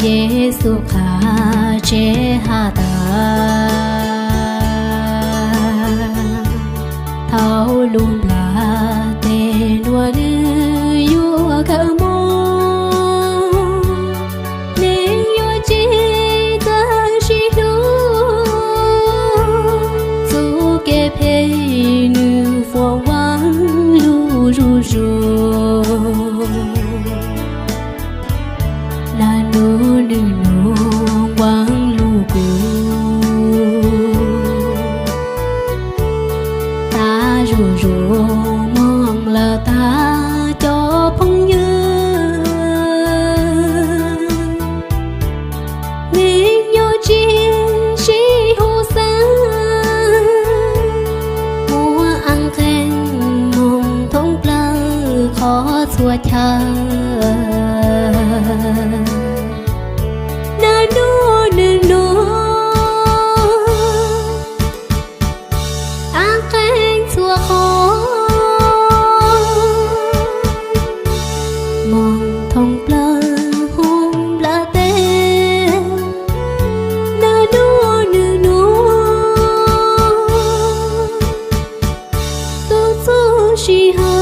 Yexus qha tsev has tas, thaum lub nplaj teb nuav nws yuav kawg moog, neeg yuav tsi txawj sib hlub, txuj kev phem nws foom vaag lug zuj zus. Naj nub nwg nub nquaag lug kug, tag zuj zus moog lawm tag cov phooj ywg. Neeg nyob tsi sib hu xaav, muab aav qeeg moog thoob plawg qhov txhua chaw. Naj nub nwg nub, aav qeeg txhua qhov, moog thoob plawg hub nplaj teb. Naj nub nwg nub, tub txuj sij hawm,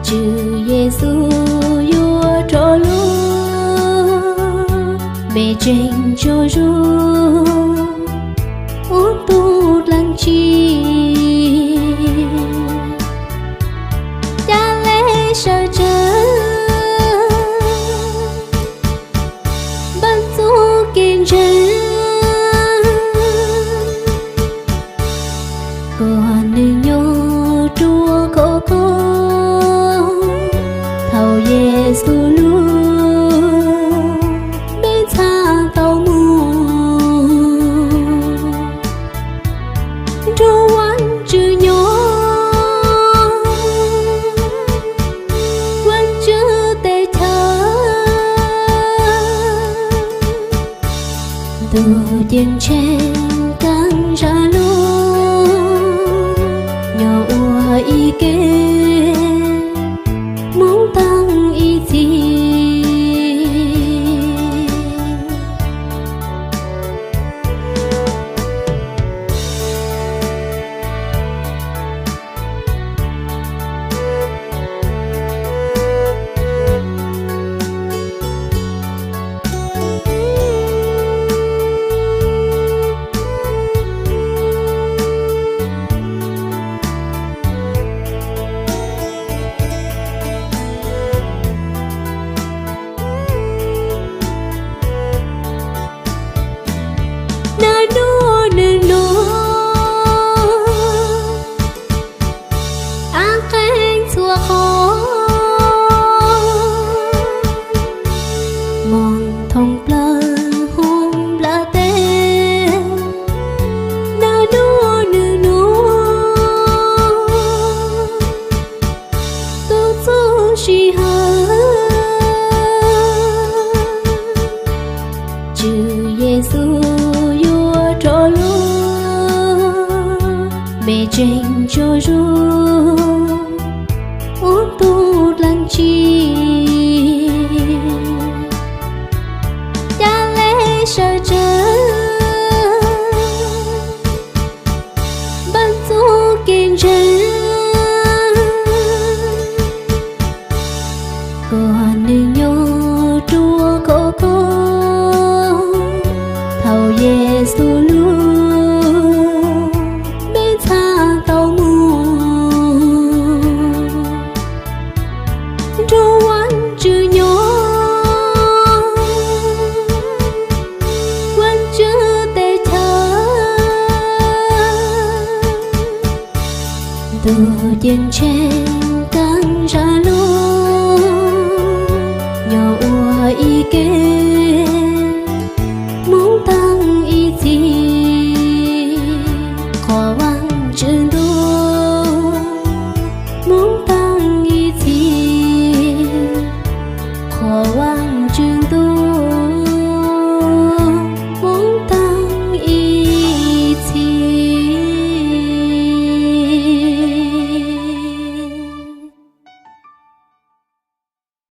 Tswv Yexus yuav rov lug, mej tseem ntsuag zug ua tug dlaab tsi, ca le sawv tsawg npaaj txuj kev ntseeg, kuas nwg nyob ruaj khov kho. Thaum Yexus lug, mej txhaj tau moog nrug Vaajtswv nyob, Vaajtswv teb chaws. Ntuj ceeb tsheej kaaj zag lug, nyob ua ib ke moog taag ib txhis. Naj nub nwg nub, aav qeeg txhua qhov, moog thoob plawg hub nplaj teb. Naj nub nwg nub, tub txuj sij hawm, Tswv Yexus yuav rov lug, mej tseem ntsuag zug ua tug dlaab tsi, ca le sawv tsawg npaaj txuj kev ntseeg, kuas nwg nyob ruaj khov kho. Thaum Yexus lug, mej txhaj tau moog nrug Vaajtswv nyob, Vaajtswv teb chaws. Ntuj ceeb tsheej kaaj zag lug, nyob ua ib ke moog taag ib txhis. Qhov Vaajtswv ntuj moog taag ib txhis. Qhov Vaajtswv ntuj